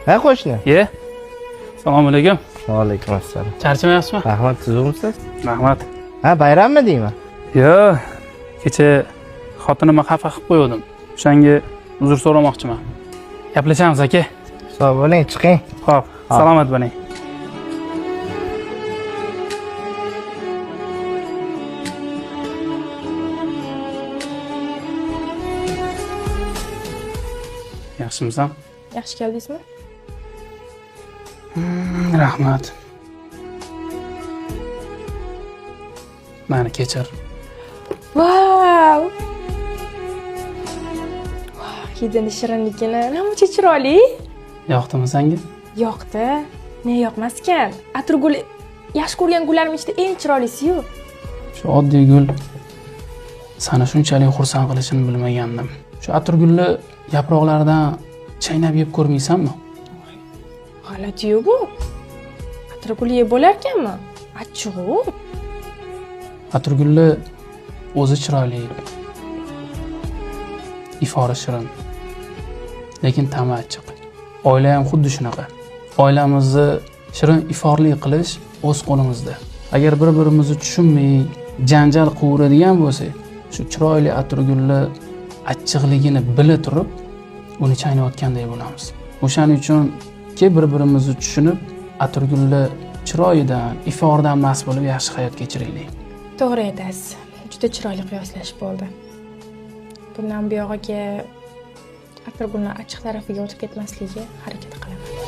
Ha qo'shni. Ye. Assalomu alaykum. Va alaykum assalom. Charchamayapsizmi? Rahmat, tuzukmisiz? Rahmat. Ha, bayrammi deyman? Yo, kecha xotinimni xafa qilib qo'ygandim. O'shanga uzr so'ramoqchiman. Gaplashamiz aka. Sog' bo'ling, chiqing. Xo'p, salomat bo'ling. Yaxshimisan? Yaxshi keldingizmi? Rahmat. Mani kechir. Vau! Hidini shirinligini namuncha chiroyli. Yoqdimi senga? Yoqdi. Ne yoqmaskan? Atirgul yaxshi ko'rgan gullarim ichida eng chiroylisi-yu. Shu oddiy gul seni shunchalik xursand qilishini bilmagandim. Shu atirgulni yaproqlaridan chaynab yeb ko'rmaysanmi? G'alati-yu bu. Atirgul yeb bo'larkanmi? Achchig'u. Atirgulni o'zi chiroyli, ifori shirin, lekin ta'mi achchiq. Oila ham xuddi shunaqa. Oilamizni shirin iforli qilish o'z qo'limizda. Agar bir-birimizni tushunmay janjal quvuradigan bo'lsak, shu chiroyli atirgulni achchiqligini bila turib, uni chaynayotganday bo'lamiz. O'shaning uchun bir-birimizni tushunib, atirgulni chiroyidan, iforidan mast bo'lib yaxshi hayot kechiraylik. To'g'ri aytasiz. Juda chiroyli qiyoslash bo'ldi. Bundan buyog'iga atirgulni achchiq tarafiga o'tib ketmasligiga harakat qilaman.